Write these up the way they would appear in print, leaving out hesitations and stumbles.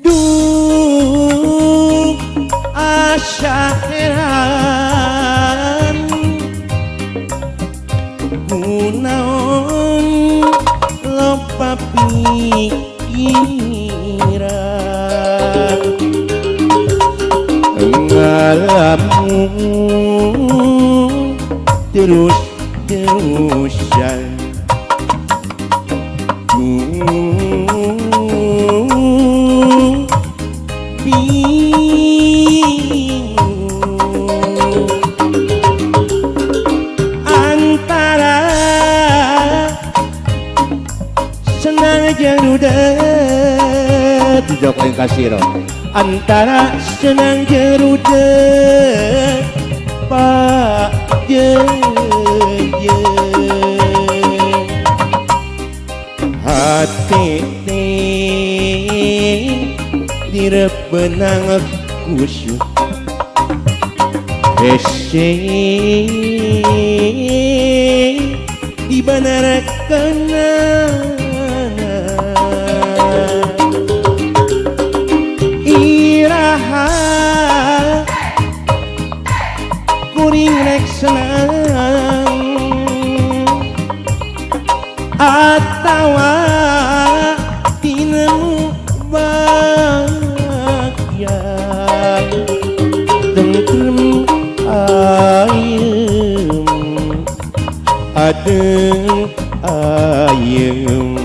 Duh asa heran kunaon loba pikiran ngalamun terus-terusan bingung antara senang jeung rudet dijawab aing kasiro antara senang jeung rudet Pak Jeje hati direbenang kusyuk hese di bandara kenangan iraha kuring rek senang atawa tinemu bahagia tentrem ayem adem ayem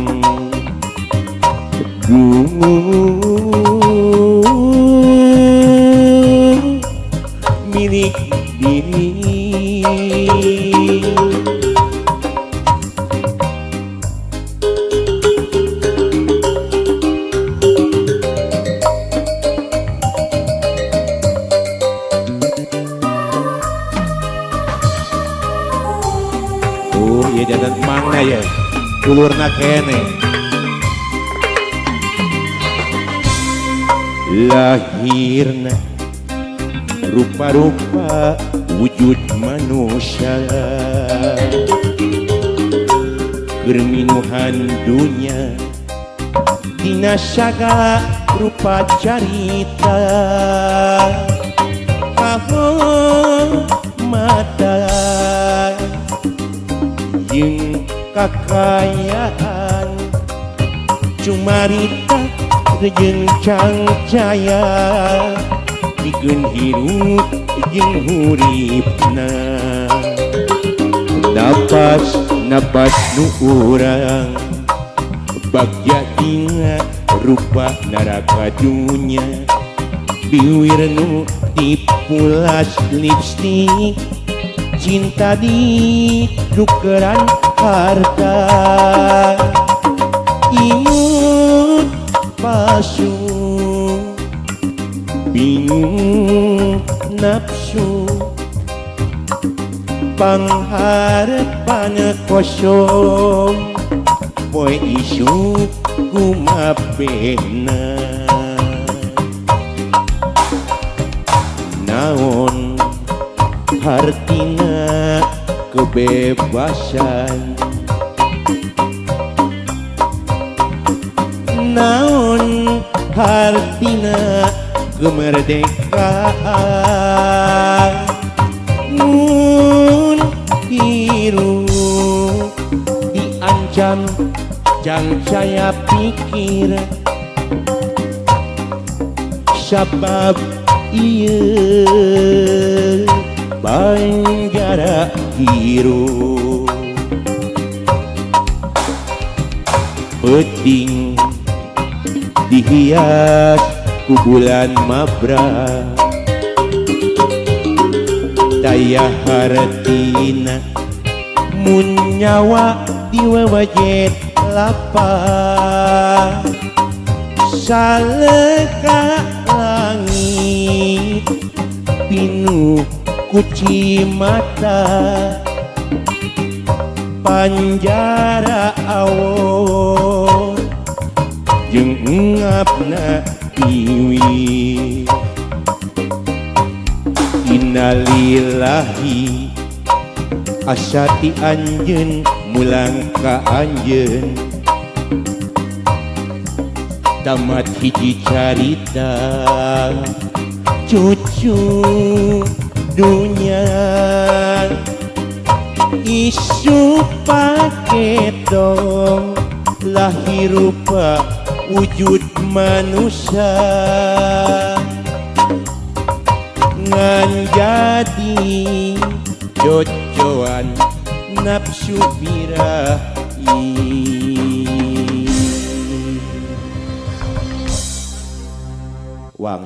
duh milik diri. Oh iya jangan mangna ya dulurna kene lahirna rupa-rupa wujud manusia germinuhan dunia dina sagala rupa carita kahormatan jeung kakayaan cumarita jeung cangcaya pikeun hirup jeung huripna napas napas nu urang bagja dina rupa naraka dunya biwir nu dipulas lipstik cinta di dukeran harta imut palsu bingung nafsu pangharepan kosong poe isuk kumapehna naon hartina kebebasan naon hartina kemerdekaan mun hirup diancam cangcaya pikir sabab ieu banjara hirup peuting dihias ku bulan mabra daya hartina mun nyawa diwawajet lapar saleka langit pinuh kuci mata panjara awon jeung ngapna piwi. Innalillahi, asa ti anjeun mulang ka anjeun. Tamat hiji carita, cucu dunya. Isu paketong lahir rupa wujud manusia, ngan jadi cocoan nafsu birahi. Wang.